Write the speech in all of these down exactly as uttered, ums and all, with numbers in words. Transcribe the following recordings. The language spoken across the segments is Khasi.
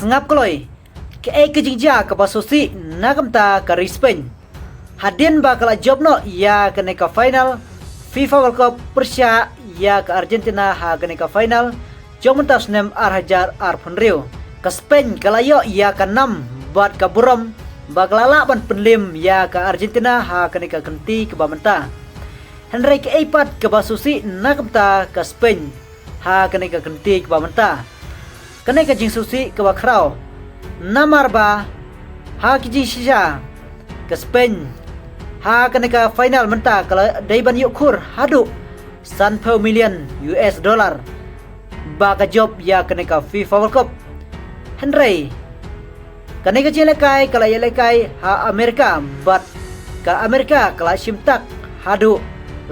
Ngap kloi, kaei ka jingjia kaba sngewsih na ka bynta ka ri Spain? Hadien ba ka la jop noh ïa kane ka final FIFA World Cup pyrshah ïa ka Argentina ha kane ka final jong mynta snem ar hajar arphew hynriew, ka Spain ka la ïoh ïa ka nam bad ka burom ba ka la lah ban pynliem ïa ka Argentina ha kane ka kynti kaba mynta. Hynrei kaei pat kaba sngewsih na ka bynta ka Spain ha kane ka kynti kaba mynta? Kane ka jingsngewsih kaba khraw, namar ba ha ki jingshisha ka Spain ha kane ka final mynta ka la dei ban ïoh khur haduh sanphew million U S dollar ba ka jop ïa kane ka FIFA World Cup. Hynrei kane ka jingïalehkai ka la ïalehkai ha Amerika bad ka Amerika ka la shim tak haduh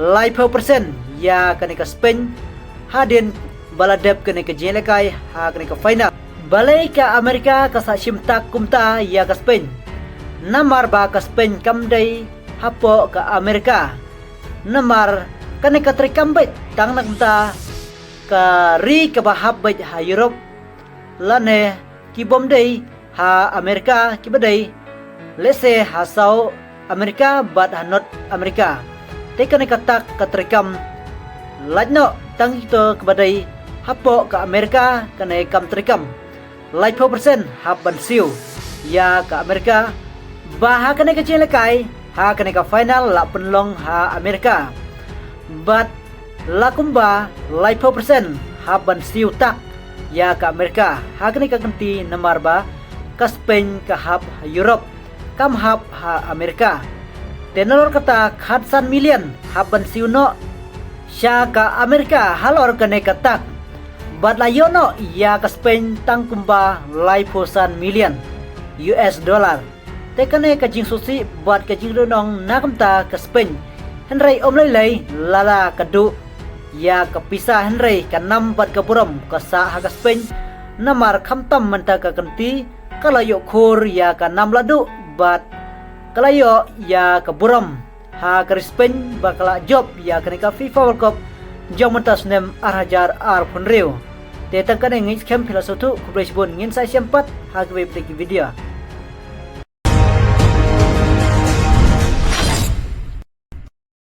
laiphew percent ïa kane ka Spain hadien ba la dep kane ka jingïalehkai ha kane ka final. Balei ka Amerika ka sa shim tak kumta ïa ka Spain? Namar ba ka Spain kam dei hapoh ka Amerika. Namar kane ka treikam beit tang na ka bynta ka ri kaba hap beit ha Europe lane ki bym dei ha Amerika kiba dei, lehse ha South America bad ha North America. Te kane ka tak ka treikam lait noh tang kito kiba dei hapoh ka Amerika kane kam treikam. Laiphew percent hap ban siew ïa ka Amerika ba ha kane ka jingïalehkai ha kane ka final la pynlong ha Amerika. Bad la kumba laiphew percent hap ban siew tak ïa ka Amerika ha kane ka kynti namar ba ka Spain ka hap ha Europe, kam hap ha Amerika. Te nalor kata khatsan million hap ban siew noh sha ka Amerika halor kane ka tak. Bad la ïoh noh ïa ka Spain tang kumba laiphew san million U S dollar. Te kane ka jingsngewsih bad ka jingriewngeit na ka bynta ka Spain. Hynrei ym lei lei lada ka duh ïa ka pisa hynrei ka nam bad ka burom ka sah ha ka Spain. Namar khamtam mynta ka kynti ka la ïoh khur ïa ka nam la duh bad ka la ïoh ïa ka burom ha ka ri Spain ba ka la jop ïa kane ka FIFA World Cup jong mynta snem ar hajar arphew hynriew. Te tang kane ngin skhem phi la sngewthuh, khublei shibun, ngin sa ïashem pat ha kawei pat ki video.